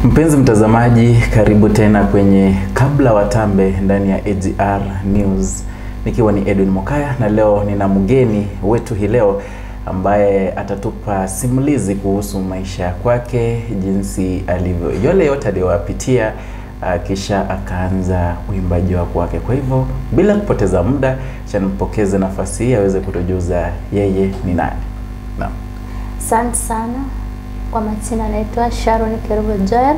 Mpenzi mtazamaji, karibu tena kwenye Kabla Watambe ndani ya AGR News. Nikiwa ni Edwin Mokaya na leo nina mgeni wetu hii leo ambaye atatupa simulizi kuhusu maisha kwake, jinsi alivyo, yale yote aliyopitia, kisha akaanza uimbaji wa kwake. Kwa hivyo bila kupoteza muda, acha nimpokeze nafasi hii aweze kutujuza yeye ni nani. Naam. Asante sana. Kwa majina naitwa Sharon Kerubo Joel.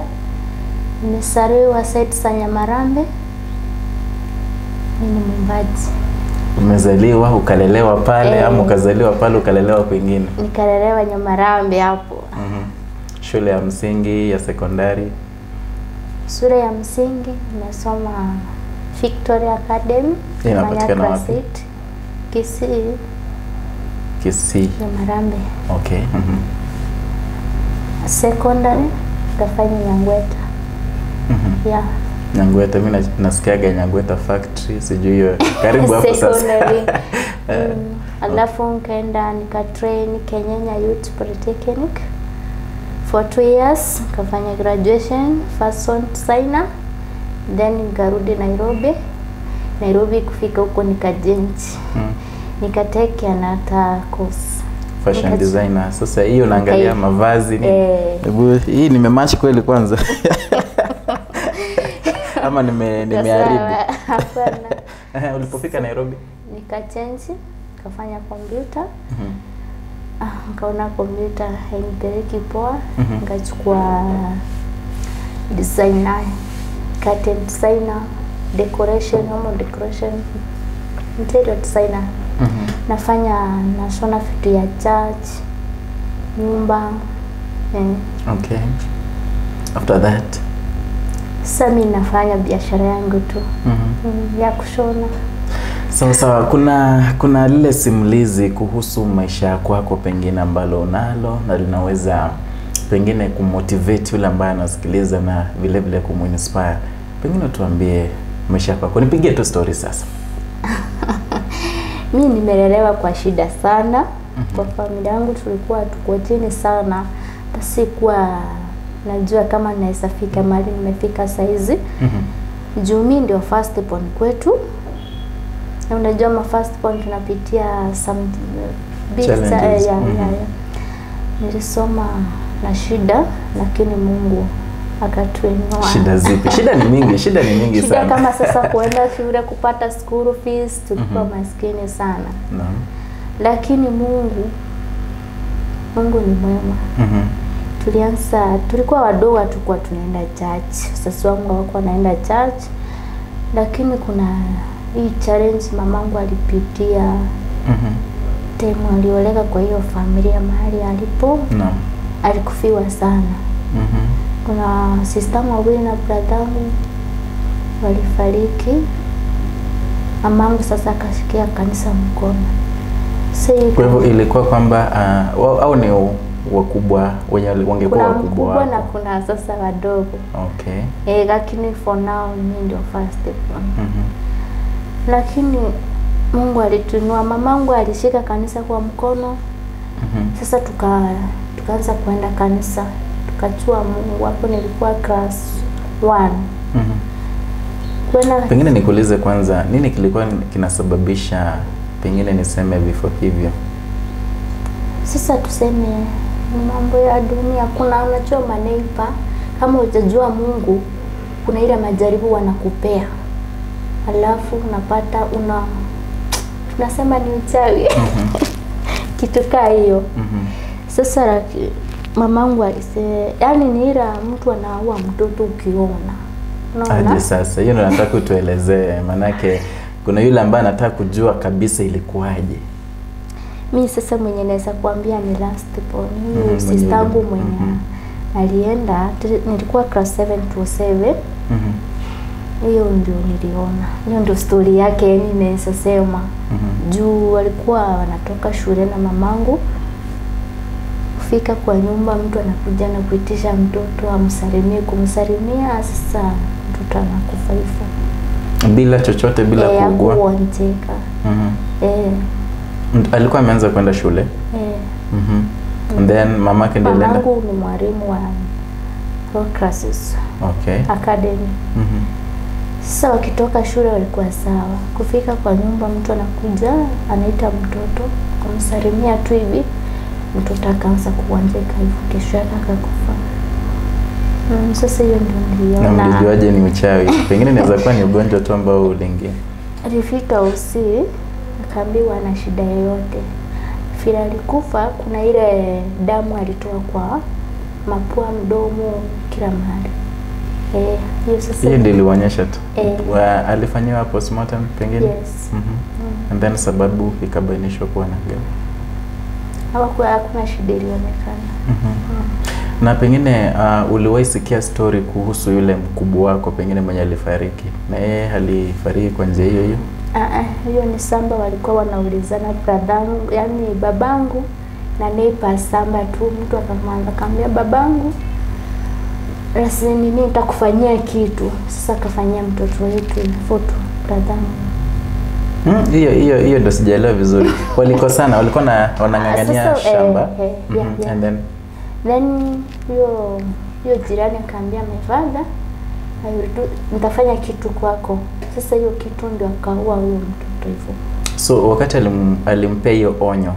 Nimezaliwa site za Nyamarambe. Mimi ni mwimbaji. Umezaliwa ukalelewa pale ama ukazaliwa pale ukalelewa kwingine? Nikalelewa Nyamarambe hapo. Shule ya msingi, ya sekondari? Shule ya msingi nimesoma Victoria Academy. Inapatikana wapi? Kisii. Kisii. Nyamarambe. Okay. Secondary nikafanya Nyangweta. Yeah. Nyangweta, mimi nasikiaga Nyangweta factory, sijui hiyo. Karibu hapo sasa. Secondary. Alafu nikaenda nikatrain Kenyenya Youth Polytechnic for 2 years, nikafanya graduation fashion designer, then nikarudi Nairobi. Nairobi kufika huko nikajenji. Nikatake another course. Fashion designer. Sasa hiyo naangalia mavazi ni. Hebu hii nimematch kweli kwanza? Ama nimeharibu? Hapana. Ulipofika Nairobi? Nikachange, nikafanya computer. Nikaona computer hainipeleki poa, nikachukua designer, curtain designer, decoration, home decoration, interior designer. Nafanya, nashona vitu ya church, nyumba. Okay. After that? Sasa mimi nafanya biashara yangu tu. Ya kushona. Sawa sawa, kuna lile simulizi kuhusu maisha yako pengine ambalo unalo na linaweza pengine kumotivate yule ambaye anasikiliza na vile vile kumuinspire. Pengine tuambie maisha yako. Nipigie tu story sasa. Mimi nimelelewa kwa shida sana. Kwa familia yangu tulikuwa tuko chini sana. Sikuwa najua kama naweza fika mahali nimefika saizi. Juu mimi ndio first born kwetu. Na unajua ma first born tunapitia some big challenges. Nilisoma na shida, lakini Mungu akatuinua. Shida zipi? Shida ni mingi, shida ni mingi sana. Shida kama sasa kuenda shule kupata school fees, tulikuwa maskini sana. Naam. Lakini Mungu ni mwema. Tulianza, tulikuwa wadogo, tulikuwa tunaenda church. Sasa wangu hawakuwa wanaenda church. Lakini kuna hii challenge mamangu alipitia. Time alioleka kwa hiyo familia mahali alipo. Naam. Alikufiwa sana. Kuna sister wawili na brother walifariki. Mamangu sasa akashikia kanisa mkono. Kwa hivyo ilikuwa kwamba au ni wakubwa wenye wangekuwa wakubwa kuna na kuna sasa wadogo. Okay. Lakini for now mimi ndio first born. Lakini Mungu alituinua. Mamangu alishika kanisa kwa mkono. Sasa tukaanza kuenda kanisa. Tukachua Mungu. Hapo nilikuwa class 1. Pengine nikuulize kwanza, nini kilikuwa kinasababisha pengine niseme vifo hivyo? Sasa tuseme ni mambo ya dunia. Kuna unajua maneipa, kama hujajua Mungu kuna ile majaribu wanakupea. Alafu unapata tunasema ni uchawi. Kitu kaa hiyo. Sasa mamangu alisema, yani ni ila mtu anaua mtoto ukiona. Unaona? Aje sasa, hiyo ndio nataka utuelezee, manake kuna yule ambaye anataka kujua kabisa ilikuwaje. Mimi sasa mwenye naweza kuambia ni last born. Huyu sister yangu mwenye alienda, nilikuwa class 7 to 7. Hiyo ndio niliona. Hiyo ndio story yake yani naweza sema. Juu walikuwa wanatoka shule na mamangu. Kufika kwa nyumba mtu anakuja na kuitisha mtoto amsalimie, kumsalimia, sasa mtoto anakufa hivyo. Bila chochote, bila kuugua. Kuonjeka. Alikuwa ameanza kwenda shule? And then mamake ndiye alienda. Mamangu ni mwalimu wa Classes. Okay. Academy. Sasa wakitoka shule walikuwa sawa. Kufika kwa nyumba mtu anakuja, anaita mtoto, kumsalimia tu hivi, mtoto akaanza kuanzika hivyo, kesho yake akakufa. Sasa hiyo ndio niliona. Na mlijuaje ni uchawi? Pengine inaweza kuwa ni ugonjwa tu ambao uliingia. Alifika usi, akaambiwa ana shida yoyote. Vile alikufa kuna ile damu alitoa kwa mapua, mdomo, kila mahali. Hiyo sasa. Hiyo ndio ilionyesha tu. Alifanyiwa postmortem pengine? Yes. And then sababu ikabainishwa kuwa na gani? Hawakuwa, hakuna shida ilionekana. Na pengine uliwahi sikia story kuhusu yule mkubwa wako pengine mwenye alifariki? Na yeye alifariki kwa njia hiyo hiyo? Hiyo ni samba walikuwa wanaulizana brother, yani babangu na neighbor samba tu, mtu akamwambia akamwambia babangu rasmi nini nitakufanyia kitu. Sasa akafanyia mtoto wetu photo brother. Hiyo ndio sijaelewa vizuri. Walikosana, walikuwa na wanang'ang'ania shamba. Yeah. And then hiyo jirani akaambia my father, I will do, nitafanya kitu kwako. Sasa hiyo kitu ndio akaua huyo mtoto hivyo. So wakati alimpea hiyo onyo,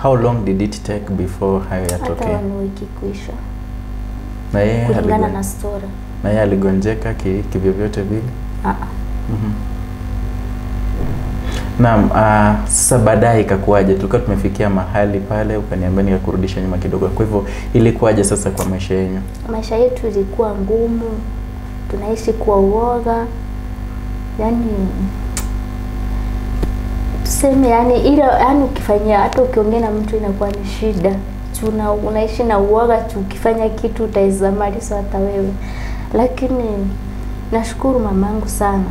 how long did it take before hayo yatokee? Hata wiki kuisha. Na yeye kulingana na story. Na yeye aligonjeka kivyovyote vile? Naam, sasa baadaye ikakuaje? Tulikuwa tumefikia mahali pale ukaniambia nikakurudisha nyuma kidogo. Kwa hivyo ilikuwaje sasa kwa maisha yenu? Maisha yetu ilikuwa ngumu. Tunaishi kwa uoga. Yaani tuseme yani ile yani ukifanyia hata ukiongea na mtu inakuwa ni shida. Unaishi na uoga, ukifanya kitu utaizamaliza hata wewe. Lakini nashukuru mamangu sana.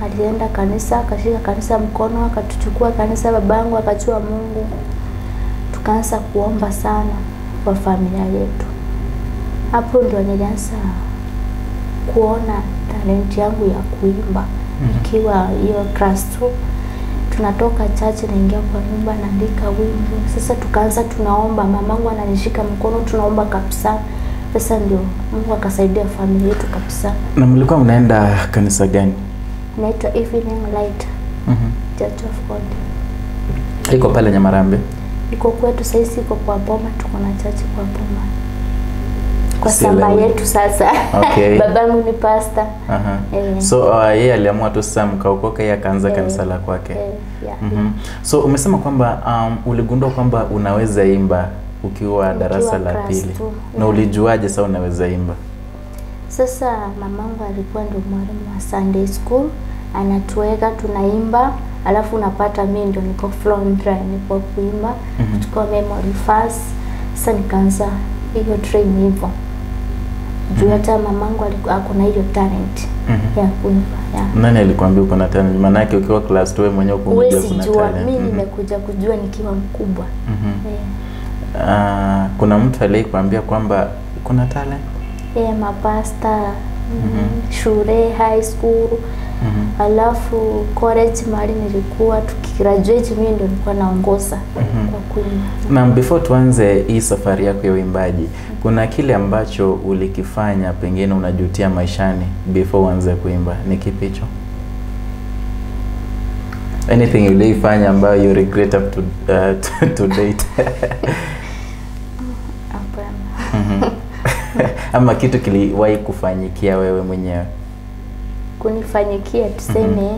Alienda kanisa, akashika kanisa mkono, akatuchukua kanisa, babangu akachua Mungu. Tukaanza kuomba sana kwa familia yetu. Hapo ndo nilianza kuona talent yangu ya kuimba. Ikiwa hiyo class 2 tunatoka church naingia kwa nyumba naandika wimbo. Sasa tukaanza tunaomba, mamangu ananishika mkono tunaomba kabisa. Sasa ndio Mungu akasaidia familia yetu kabisa. Na mlikuwa mnaenda kanisa gani? Inaitwa Evening Light. Church of God. Iko pale Nyamarambe? Iko kwetu sasa, iko kwa Boma, tuko na church kwa Boma. Kwa samba yetu sasa. Okay. Babangu ni pastor. So yeye aliamua tu sasa mkaokoka, yeye akaanza kanisa la kwake. So umesema kwamba uligundua kwamba unaweza imba ukiwa darasa la pili. Na ulijuaje sasa unaweza imba? Sasa mamangu alikuwa ndio mwalimu wa Sunday school, anatuweka tunaimba, alafu unapata mimi ndio niko front line niko kuimba, kuchukua memory verse. Sasa nikaanza hiyo train hivyo. Juu hata mamangu alikuwa ako na hiyo talent ya kuimba. Nani alikwambia uko na talent? Maana yake ukiwa class 2 wewe mwenyewe ukumjua kuna talent. Mimi nimekuja kujua nikiwa mkubwa. Kuna mtu aliyekuambia kwamba kuna talent? Mapasta, shule, high school, alafu college mahali nilikuwa tukigraduate mimi ndio nilikuwa naongoza kwa kuimba. Na before tuanze hii safari yako ya uimbaji, kuna kile ambacho ulikifanya pengine unajutia maishani before uanze kuimba, ni kipi hicho? Anything ulifanya ambayo you regret up to date? Hapana. Ama kitu kiliwahi kufanyikia wewe mwenyewe? Kunifanyikia tuseme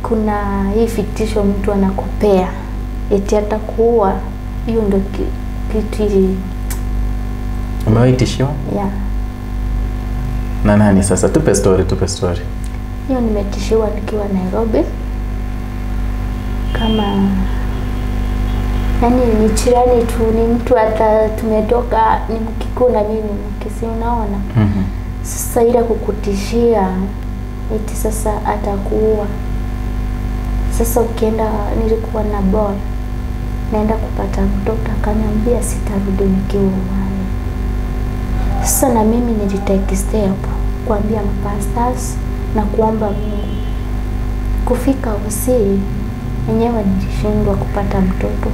kuna hii fitisho mtu anakupea eti atakuua, hiyo ndio kitu. Umewahi tishiwa? Yeah. Na nani sasa? Tupe story, tupe story. Hiyo nimetishiwa nikiwa Nairobi. Kama yani ni jirani tu, ni mtu hata tumetoka ni Mkikuyu na mimi ni Mkisii, unaona. Sasa ile kukutishia eti sasa atakuua. Sasa ukienda, nilikuwa na bora naenda kupata mtoto, akaniambia sitarudi nikiwa uhai. Sasa na mimi nilitake step kuambia mapastors na kuomba Mungu. Kufika usi enyewe nilishindwa kupata mtoto.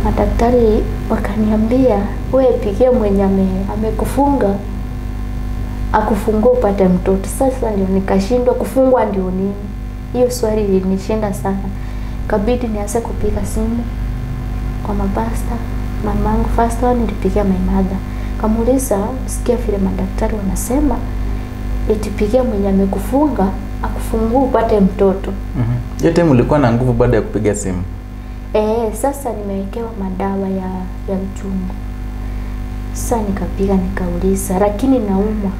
Madaktari wakaniambia wewe pigie mwenye amekufunga akufungue upate mtoto. Sasa ndio nikashindwa, kufungwa ndio nini? Hiyo swali ilinishinda sana. Kabidi nianze kupiga simu kwa mapasta. Mamangu first one nilipigia my mother. Kamuuliza, sikia vile madaktari wanasema etipigia mwenye amekufunga akufungue upate mtoto. Hiyo time ulikuwa na nguvu baada ya kupiga simu? Sasa nimewekewa madawa ya uchungu. Sasa nikapiga nikauliza, lakini naumwa.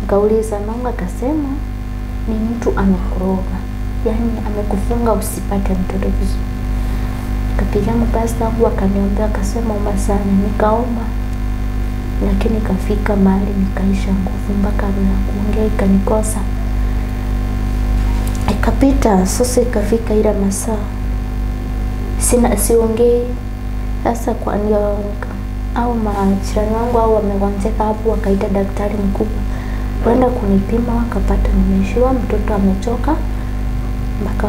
Nikauliza, mama akasema ni mtu amekuroga. Yaani amekufunga usipate mtoto vizuri. Nikapiga mpasta wangu akaniombea, akasema omba sana. Nikaomba. Lakini kafika mahali nikaisha nguvu mpaka na kuongea ikanikosa. Ikapita, sasa ikafika ile masaa sina, siongei. Sasa kwa ndio au majirani wangu au wamegonjeka hapo, wakaita daktari mkubwa kwenda kunipima, wakapata nimeishiwa, mtoto amechoka mpaka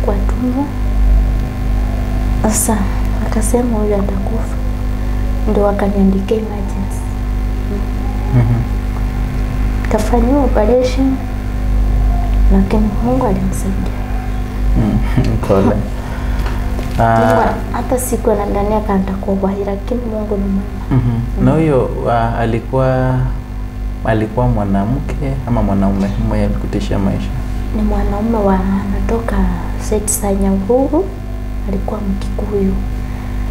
kwa tumbo. Sasa akasema huyu atakufa, ndio wakaniandikia emergency. Kafanyiwa operation, lakini Mungu alimsaidia. Pole. Hata siku anadhania nitakuwa hai, lakini Mungu ni mwema. Na huyo alikuwa mwanamke ama mwanaume mwenye alikutishia maisha? Ni mwanaume wa anatoka state ya Nyahururu, alikuwa Mkikuyu.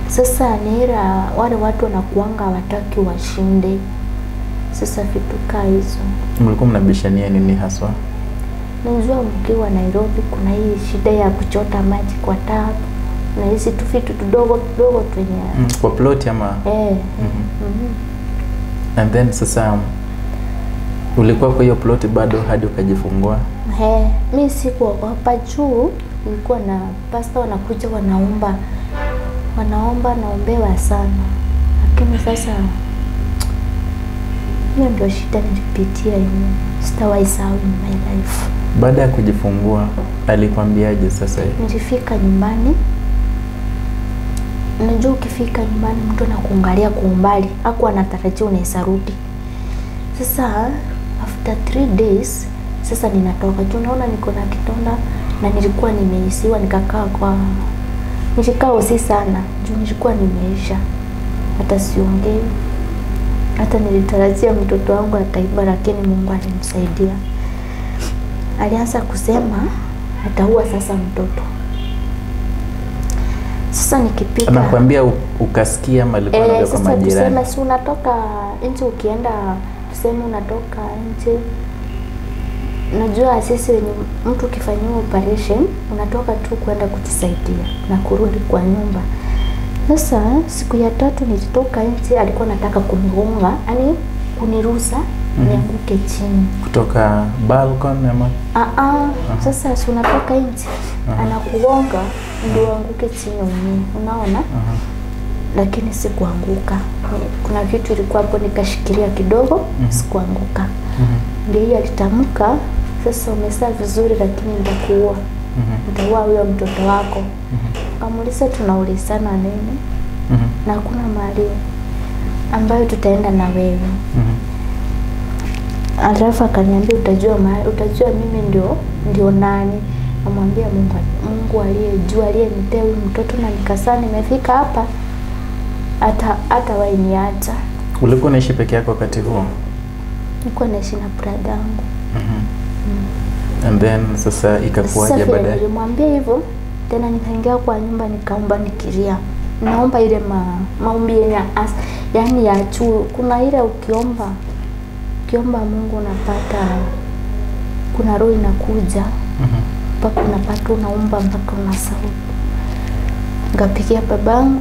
Sasa ni ila wale watu wanakuanga wataki washinde. Sasa vitu kaa hizo. Mlikuwa mnabishania nini haswa? Najua mkiwa Nairobi kuna hii shida ya kuchota maji kwa tap na hizi tu vitu tudogo tudogo twenye kwa plot ama And then sasa ulikuwa kwa hiyo plot bado hadi ukajifungua? Mimi sikuogopa juu nilikuwa na pastor wanakuja wanaomba. Wanaomba, naombewa sana. Lakini sasa hiyo ndio shida nilipitia yenyewe. Sitawahi sahau in my life. Baada ya kujifungua alikwambiaje sasa? Nilifika nyumbani. Unajua ukifika nyumbani mtu anakuangalia kwa umbali, hakuwa anatarajia unaweza rudi. Sasa after 3 days sasa ninatoka. Tunaona niko na kitonda na nilikuwa nimeisiwa, nikakaa kwa nilikaa usi sana juu nilikuwa nimeisha. Hata siongei. Hata nilitarajia mtoto wangu ataiba, lakini Mungu alimsaidia. Alianza kusema ataua sasa mtoto. Sasa nikipiga, anakuambia ukasikia ama alikuwa anaambia kwa majirani? Sasa tuseme si unatoka nje, ukienda tuseme unatoka nje. Najua sisi mtu ukifanyiwa operation unatoka tu kwenda kujisaidia na kurudi kwa nyumba. Sasa siku ya tatu nilitoka nje, alikuwa anataka kunigonga, yani kunirusa nianguke chini. Kutoka balcony ama? Sasa si unatoka nje, anakugonga ndio anguke chini umie, unaona? Lakini sikuanguka. Kuna kitu ilikuwa hapo nikashikilia kidogo, sikuanguka. Ndio yeye alitamka, sasa umesaa vizuri lakini nitakuua. Nitaua huyo mtoto wako. Kamuuliza tunaulizana nini? Na hakuna mahali ambayo tutaenda na wewe. Alafu akaniambia utajua mahali, utajua mimi ndio nani. Namwambia Mungu aliyejua, aliyenitea huyu mtoto na nikasaa nimefika hapa, hata wainiacha. Ulikuwa unaishi peke yako wakati huo? Nilikuwa naishi na brother yangu. And then sasa ikakuwaje baadaye? Nilimwambia hivyo, tena nikaingia kwa nyumba nikaomba nikilia. Naomba ile maombi yenye yani ya juu. Kuna ile ukiomba Mungu unapata kuna roho inakuja. Mpaka unapata unaomba mpaka unasahau. Nikapigia babangu,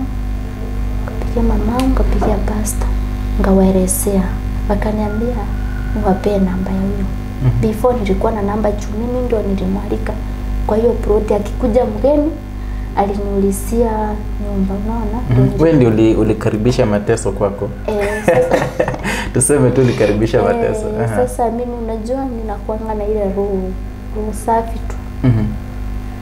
nikapigia mamangu, nikapigia pastor, nikawaelezea. Wakaniambia niwape namba ya huyo. Before nilikuwa na namba juu mimi ndio nilimwalika. Kwa hiyo plot akikuja mgeni aliniulizia nyumba, unaona? Wewe ndio ulikaribisha mateso kwako. Sasa tuseme tu ulikaribisha mateso. Sasa mimi unajua ninakuanga na ile roho safi tu.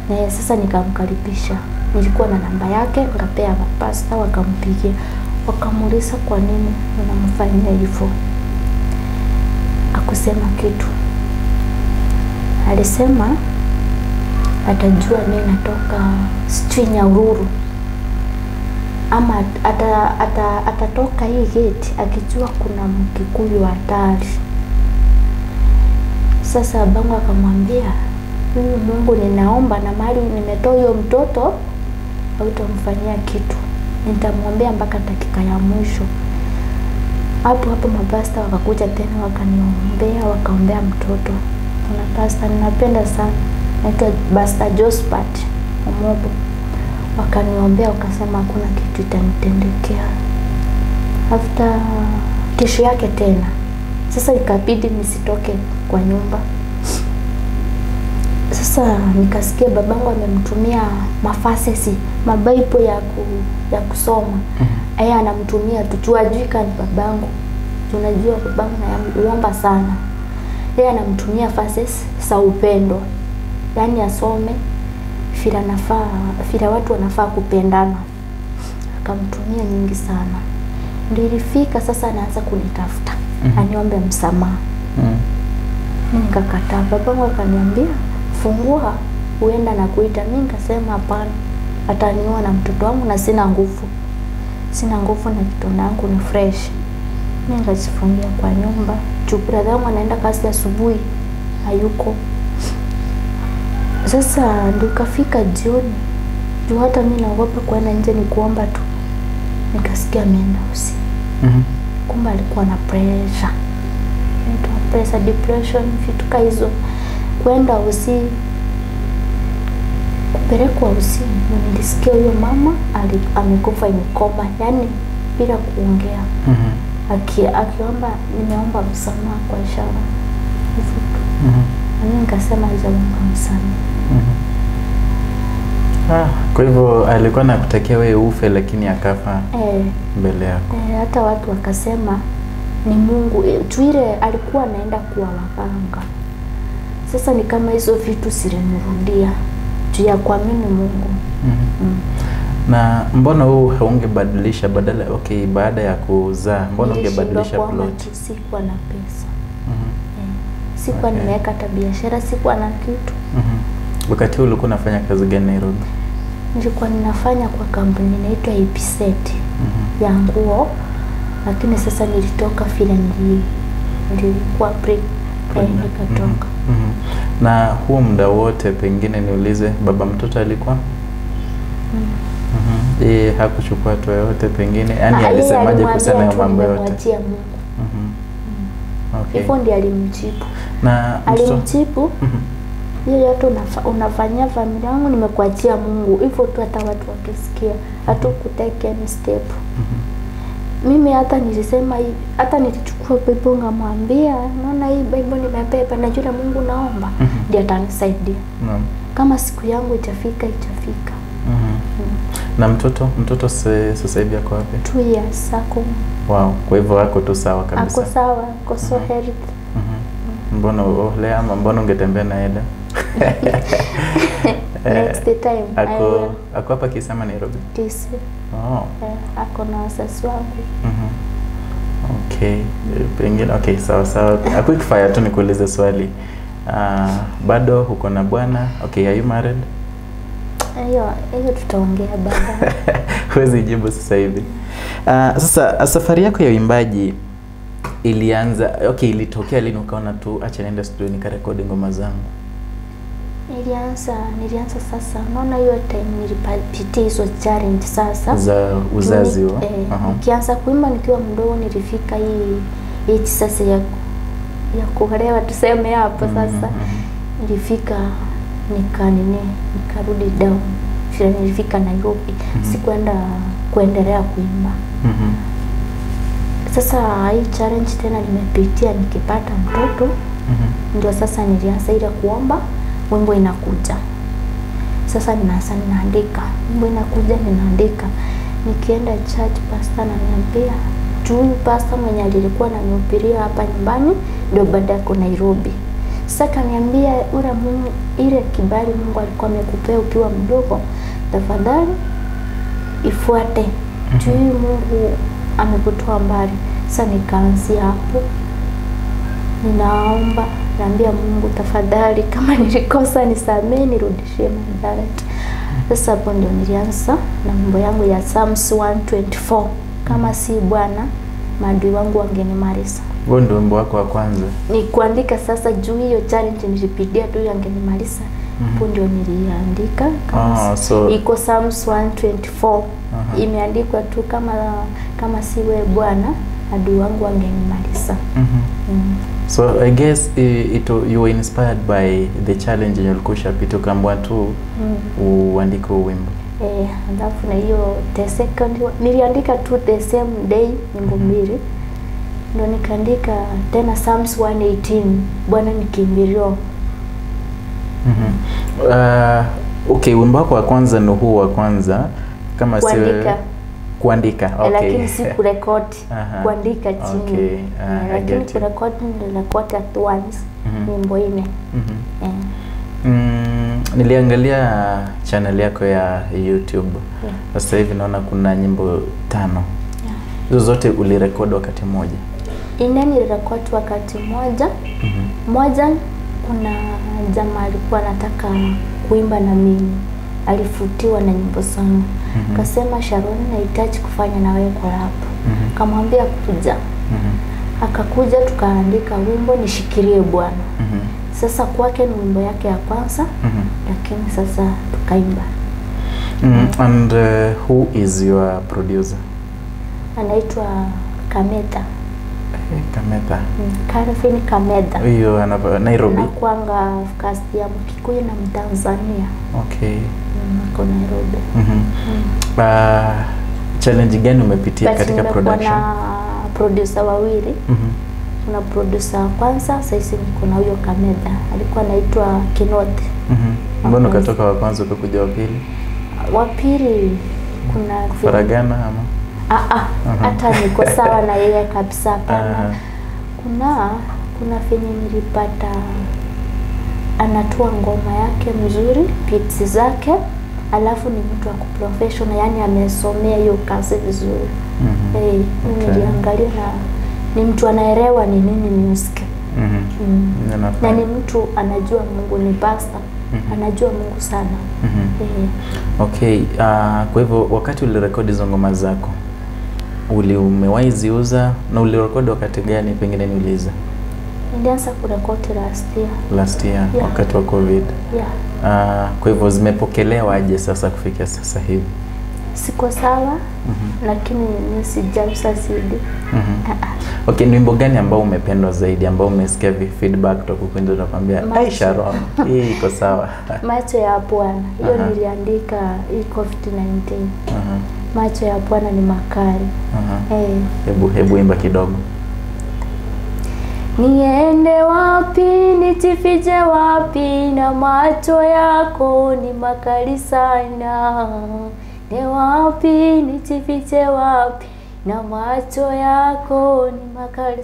Na sasa nikamkaribisha. Nilikuwa na namba yake, nikapea pastor, wakampigia. Wakamuuliza kwa nini unamfanyia hivyo. Akusema kitu. Alisema atajua mimi natoka sijui Nyahururu, ama atatoka hii gate akijua kuna Mkikuyu hatari. Sasa babangu akamwambia, huyu Mungu ninaomba na mali nimetoa huyo mtoto hautamfanyia kitu, nitamwombea mpaka dakika ya mwisho. Hapo hapo mapasta wakakuja tena wakaniombea, wakaombea mtoto. Kuna pasta ninapenda sana, naitwa Pastor Josephat Omobo. Wakaniombea wakasema hakuna kitu itanitendekea. After kesho yake tena sasa ikabidi nisitoke kwa nyumba. Sasa nikasikia babangu amemtumia mafasesi, mabaipo ya kusoma. Yeye anamtumia tu, ajui kani babangu. Tunajua babangu namuomba sana. Yeye anamtumia fases za upendo. Yaani asome fira nafaa, fira watu wanafaa kupendana. Akamtumia nyingi sana. Ndio ilifika sasa anaanza kunitafuta. Aniombe msamaha. Nikakataa. Babangu akaniambia fungua uenda na kuita. Mimi nikasema hapana, ataniua na mtoto wangu na sina nguvu. Sina nguvu na kidonda yangu ni fresh. Mimi nikajifungia kwa nyumba. Brother yangu anaenda kazi asubuhi, hayuko. Sasa ndio kafika jioni. Juu hata mimi naogopa kwenda nje ni kuomba tu. Nikasikia ameenda usiku. Kumbe alikuwa na pressure. Inaitwa pressure, depression, vitu kama hizo. Kwenda usiku, kupelekwa usiku, nilisikia huyo mama amekufa imekoma, yani bila kuongea. Akiomba nimeomba msamaha kwa ishara. Hivyo tu. Mimi nikasema hajaomba msamaha. Kwa hivyo alikuwa anakutakia wewe ufe lakini akafa mbele yako. Hata watu wakasema ni Mungu. Tuire alikuwa anaenda kuwa waganga. Sasa ni kama hizo vitu silimrudia juu ya kuamini Mungu. Na mbona huu haungebadilisha badala, okay, baada ya kuzaa mbona ungebadilisha plot? Sikuwa na pesa. Sikuwa nimeweka hata biashara, sikuwa na kitu. Wakati ulikuwa unafanya kazi gani Nairobi? Nilikuwa ninafanya kwa kampuni inaitwa EPZ ya nguo, lakini sasa nilitoka vile nilikuwa nikatoka. Na huo muda wote pengine niulize, baba mtoto alikuwa? Yeye hakuchukua hatua yoyote pengine? Yaani alisemaje kuhusiana na mambo yote? Mungu. Okay. Hivyo ndiye alimjibu. Na alimjibu hiyo yote unafanyia familia yangu, nimekuachia Mungu. Hivyo tu hata watu wakisikia hatukutake any step. Mimi hata nilisema, hata nilichukua Bible ngamwambia, naona hii Bible nimebeba, najua Mungu naomba ndiye atanisaidia. Kama siku yangu itafika, itafika. Na mtoto sasa hivi ako wapi? 2 years ako. Wow, kwa hivyo ako tu sawa kabisa. Ako sawa, ako so healthy. Mbona leo ama mbona ungetembea na Eda? Next time. Ako hapa Kisama Nairobi? Tisi. Ako na wazazi wangu. Okay, pengine okay, sawa sawa. A quick fire tu nikuulize swali. Bado uko na bwana? Okay, are you married? Hiyo tutaongea baadaye. Huwezi jibu sasa hivi. Sasa safari yako ya uimbaji ilianza, okay, ilitokea lini ukaona tu acha niende studio nikarekodi ngoma zangu? Nilianza sasa. Unaona hiyo time nilipitia hizo challenge sasa za uzazi huo. Nikianza kuimba nikiwa mdogo nilifika hii sasa ya kuolewa tuseme hapo sasa. Nilifika nikarudi down. Nilifika Nairobi. Sikuenda kuendelea kuimba. Sasa hii challenge tena nimepitia nikipata mtoto. Ndio sasa nilianza ile kuomba wimbo inakuja. Sasa ninaanza ninaandika. Wimbo inakuja ninaandika. Nikienda church pastor ananiambia, huyu pastor mwenye alikuwa ananihubiria hapa nyumbani ndio baada yako Nairobi. Sasa kaniambia ule Mungu, ile kibali Mungu alikuwa amekupea ukiwa mdogo, tafadhali ifuate. Juu Mungu amekutoa mbali. Sasa nikaanzia hapo. Ninaomba, naambia Mungu tafadhali kama nilikosa nisamee, nirudishie my talent. Sasa hapo ndio nilianza na mambo yangu ya Psalms 124. Kama si Bwana, maadui wangu wangenimaliza. Huo ndio wimbo wako wa kwanza? Ni kuandika sasa juu hiyo challenge nilipitia tu yangenimaliza. Hapo ndio niliandika. Kama iko Psalms 124. Imeandikwa tu kama si wewe Bwana, adui wangu wangenimaliza. So I guess you were inspired by the challenge yenye ulikuwa ushapitia ukaamua tu uandike wimbo. Alafu na hiyo the second niliandika tu the same day nyimbo mbili. Ndio nikaandika tena Psalms 118, Bwana ni kimbilio. Okay, wimbo wako wa kwanza ni huu wa kwanza kama si kuandika. Okay. Lakini si kurekodi, kuandika chini. Okay. Lakini kurekodi nilirekodi at once nyimbo 4. Niliangalia channel yako ya YouTube. Sasa hivi naona kuna nyimbo 5. Hizo zote ulirekodi wakati mmoja? 4 nilirekodi wakati mmoja. Moja kuna jamaa alikuwa anataka kuimba na mimi. Alifutiwa na nyimbo zangu. Akasema Sharon, nahitaji kufanya na wewe collab. Kamwambia kuja. Akakuja tukaandika wimbo Nishikilie Bwana. Sasa kwake ni wimbo yake ya kwanza, lakini sasa tukaimba. And who is your producer? Anaitwa Kameta. Kameta. Calvin Kameta. Huyo Nairobi. Anakuanga cast ya Mkikuyu na Mtanzania. Okay. Kwa Nairobi. Challenge gani umepitia katika production? Na producer wawili. Kuna producer wa kwanza, sasa niko na huyo Kameta. Alikuwa anaitwa Kinoti. Mbona ukatoka wa kwanza ukakuja wa pili? Wa pili kuna Faragana ama? Hata niko sawa na yeye kabisa hapana. Kuna fenye nilipata anatoa ngoma yake mzuri, beats zake, alafu ni mtu wa professional, yani amesomea hiyo kazi vizuri. Niliangalia na ni mtu anaelewa ni nini music. Na ni mtu anajua Mungu, ni pastor. Anajua Mungu sana. Okay, kwa hivyo wakati ulirekodi hizo ngoma zako, umewahi ziuza na ulirekodi wakati gani, pengine niulize? Nilianza kurekodi last year. Last year, wakati wa COVID. Kwa hivyo zimepokelewa aje sasa kufikia sasa hivi? Siko sawa, lakini mimi sijauza CD. Okay, ni wimbo gani ambao umependwa zaidi, ambao umesikia feedback kutoka kwenda unakwambia, "Ai Sharon, hii iko sawa." Macho ya Bwana. Hiyo niliandika hii COVID-19. Macho ya Bwana ni makali. Hebu imba kidogo. Niende wapi, nijifiche wapi, na macho yako ni makali sana. Ni wapi, nijifiche wapi, na macho yako ni makali.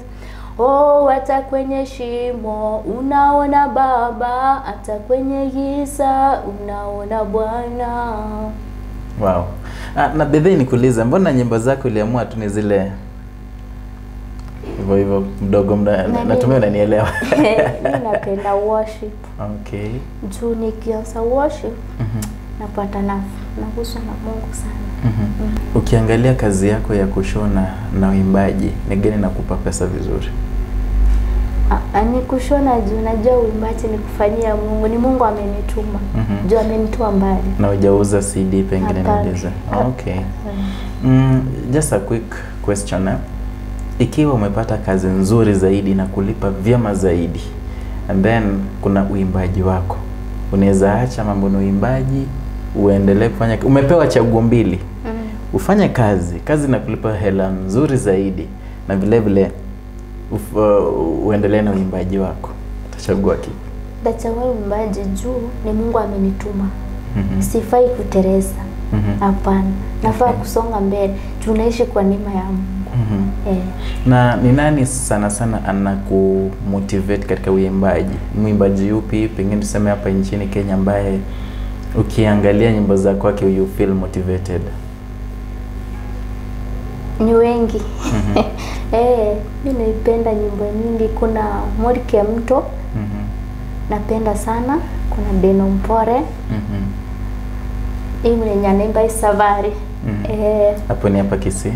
Oh, hata kwenye shimo unaona Baba, hata kwenye giza unaona Bwana. Wow. Na bedhe nikuulize, mbona nyimbo zako uliamua tu ni zile hivyo hivyo mdogo natumai unanielewa? Mimi napenda worship. Okay. Juu nikianza worship napata naguswa na Mungu sana. Ukiangalia kazi yako ya kushona na uimbaji, ni gani nakupa pesa vizuri? Ni kushona juu najua uimbaji ni kufanyia Mungu, ni Mungu amenituma. Juu amenitoa mbali. Na hujauza CD pengine niulize? Okay. Just a quick question. Ikiwa umepata kazi nzuri zaidi na kulipa vyema zaidi, and then kuna uimbaji wako, unaweza acha mambo na uimbaji uendelee kufanya? Umepewa chaguo mbili. Ufanye kazi na kulipa hela nzuri zaidi, na vile vile uendelee na uimbaji wako. Utachagua kipi? Nitachagua uimbaji juu ni Mungu amenituma. Sifai kutereza. Hapana. Nafaa kusonga mbele. Tunaishi kwa neema ya Mungu. Na ni nani sana sana anakumotivate katika uimbaji? Mwimbaji yupi pengine tuseme hapa nchini Kenya ambaye ukiangalia nyimbo za kwake you feel motivated? Ni wengi. Mimi naipenda nyimbo nyingi. Kuna Morike Mto. Napenda sana. Kuna Deno Mpore. Hii mwenye anaimba Savari. Hapo ni hapa Kisii.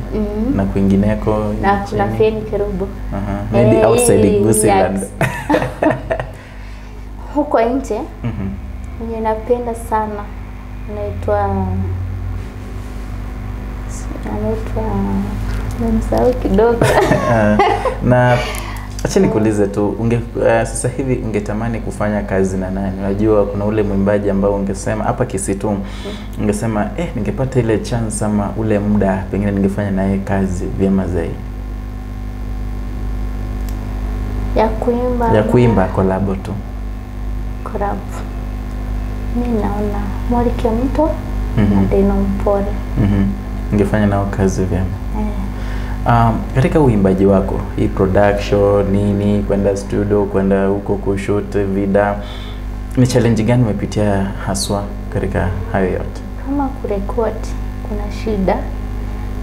Na kwingineko na kuna Feni Kerubo. Maybe outside Gusiland. Huko nje mwenye napenda sana anaitwa namsahau kidogo. Na acha nikuulize tu, sasa hivi ungetamani kufanya kazi na nani? Unajua kuna ule mwimbaji ambao ungesema hapa Kisii tu, ungesema ningepata ile chance ama ule muda pengine ningefanya naye kazi vyema zaidi. Ya kuimba. Ya kuimba collab tu. Collab. Mimi naona Morike Mto na Deno Mpore. Ningefanya nao kazi vyema. Katika uimbaji wako, hii production, nini, kwenda studio, kwenda huko kushoot vida, ni challenge gani umepitia haswa katika hayo yote? Kama kurekodi kuna shida.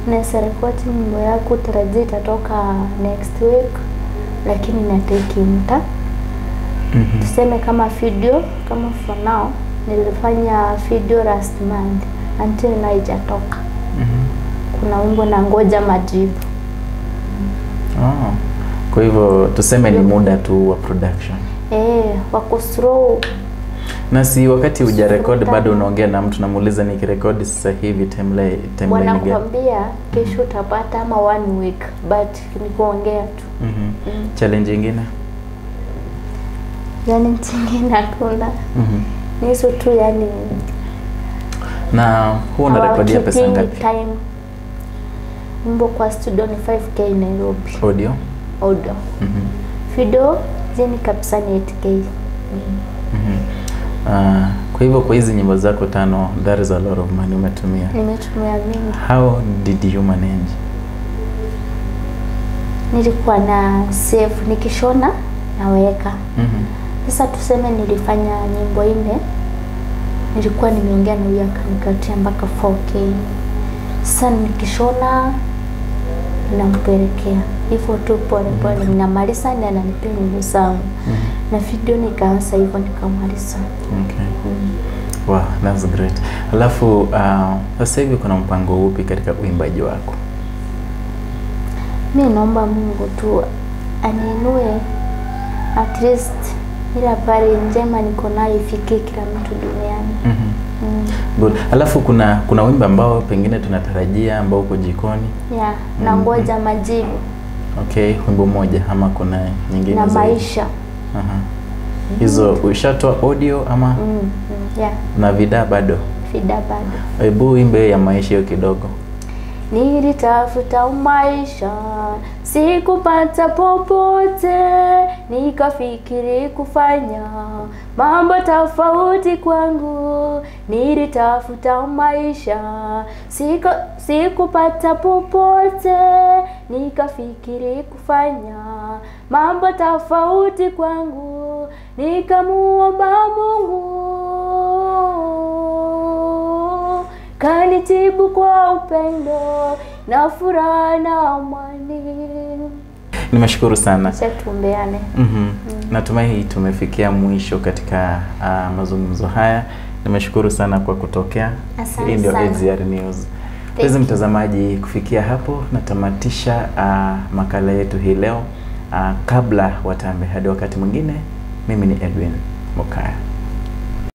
Unaweza rekodi nyimbo yako tarajia itatoka next week, lakini inatake muda. Tuseme kama video, kama for now nilifanya video last month until now haijatoka. Kuna wimbo na ngoja majibu. Kwa hivyo tuseme ni muda tu wa production. Wako slow. Na si wakati hujarekodi bado unaongea na mtu namuuliza nikirekodi sasa hivi timeline gani? Wanakuambia kesho utapata ama 1 week, but ni kuongea tu. Challenge nyingine? Yani nyingine hakuna. Ni hizo tu yani. Na huwa unarekodia pesa ngapi? Time. Nyimbo kwa studio ni 5K Nairobi. Audio? Audio. Video zeni kabisa ni 8K. Kwa hivyo kwa hizi nyimbo zako 5, there is a lot of money umetumia. Nimetumia mingi. How did you manage? Nilikuwa na save, nikishona naweka. Sasa tuseme nilifanya nyimbo 4. Nilikuwa nimeongea na huyu akanikatia mpaka 4K. Sasa nikishona nampelekea. Hivyo tu pole pole ninamaliza na ananipea nyimbo zangu. Na video nikaanza hivyo nikamaliza. Okay. Wow, that's great. Alafu sasa hivi kuna mpango upi katika uimbaji wako? Mimi naomba Mungu tu aniinue, at least ila habari njema niko nayo ifikie kila mtu duniani. Good. Alafu kuna wimbo ambao pengine tunatarajia ambao uko jikoni. Yeah, na ngoja majibu. Okay, wimbo mmoja ama kuna nyingine na zaidi? Maisha. Hizo ushatoa audio ama? Yeah. Na vida bado? Vida bado. Hebu wimbe ya maisha hiyo kidogo. Nilitafuta maisha, sikupata popote, nikafikiri kufanya mambo tofauti kwangu. Nilitafuta maisha, sikupata popote, nikafikiri kufanya mambo tofauti kwangu. Nikamuomba Mungu, kanitibu kwa upendo na furaha na amani. Nimeshukuru sana. Acha tuombeane. Natumai tumefikia mwisho katika mazungumzo haya. Nimeshukuru sana kwa kutokea. Asante Hii ndio sana. AGR News. Mpenzi mtazamaji, kufikia hapo natamatisha makala yetu hii leo. Kabla watambe, hadi wakati mwingine, mimi ni Edwin Mokaya.